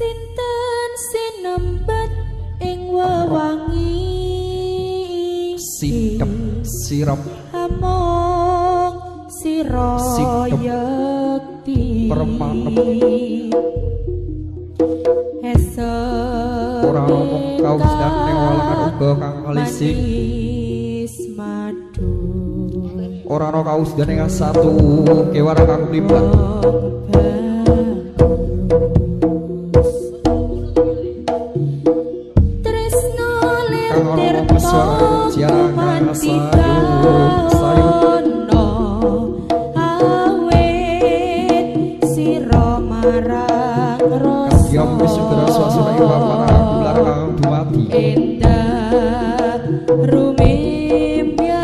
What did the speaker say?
Sinten sinembet ing wewangi Sintep sirep among sira Sintep yekti permanep. Esep Ora ana mung kawisdan ning welengan uga kang alising. Manis madu. Ora ana kawisdan ing satu kewan kang mlibat. Tresno lir Kang ana tirta meswara jarang kang sayup sayup. Awit sira marang rasa Kadya wis sudra swasana ing papan aku lan kang dumadi. Endah rumimya.